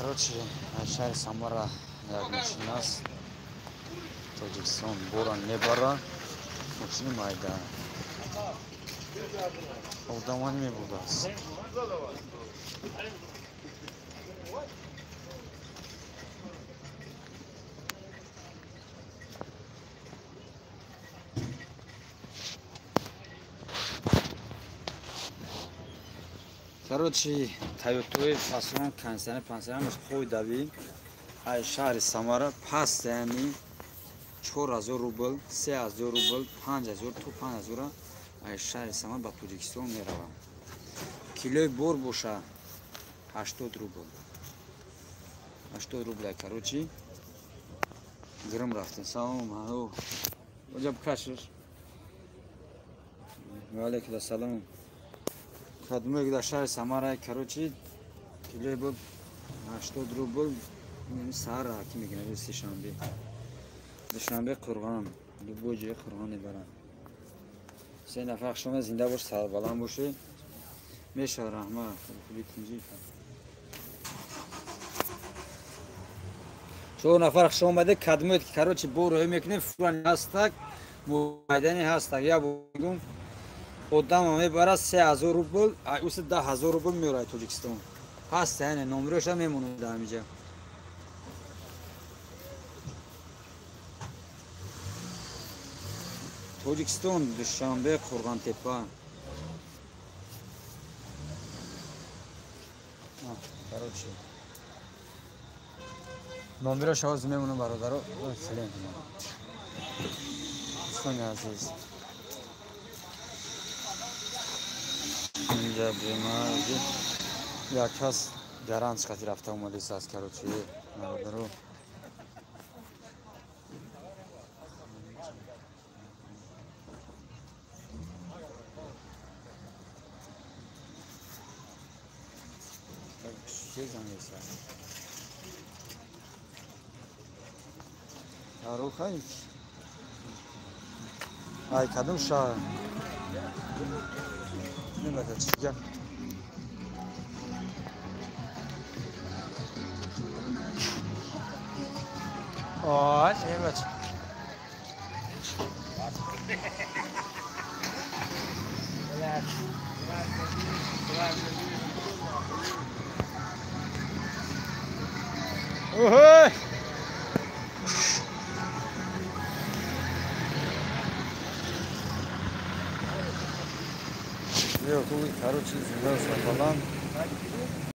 Короче, шаҳри Самара як мошин аст. Тоҷикистон бора мебара. Мошини майда. Одамани мебурдааст. Короче, Тойотои фасон кондиционер пансионер хои дави ай шаҳри Самара паст яъни 4000 рубл, 3000 рубл, 5000 то 5000 ай шаҳри Самара ба Тоҷикистон меравад. Килои бор боша 80 рубл. 80 рубл, короче. Гирм рафтем. Салом, ҳало. Оҷа бикашиш. Ва алейкум ассалом. Кадмек дар шаҳри Самара, короче, килои бор 80 рубл, саҳар ҳаким мекунад рӯзи сешанбе. Душанбе Қурғон, любой ҷои Қурғон мебаранд. Се нафар шумо зинда бош, сарбаланд бошед. Мешавад, раҳмат, хуби тинҷӣ. Чор нафар хуш омаде, кадмоед ки короче бор роҳӣ мекунем, фурани ҳастак, майдани ҳастак. Я бигум, одама мебарад 3000 рубл, уси 10000 рубл меорад Тоҷикистон. Ҳаст, яъне номероша мемонад дар ҳамиҷа. Тоҷикистон, Душанбе, Қурғонтепа. Короче, номероша ҳозир мемонам, бародаро. Салем. Дӯстони азиз. Инҷа бемази як кас гарант қати рафта омадист аст, короче, бародаро. Арухай. Ай, кадом шаҳр? Немата чӣ гап? Ой, немат. Ой! Короче, зинда сарбаланд.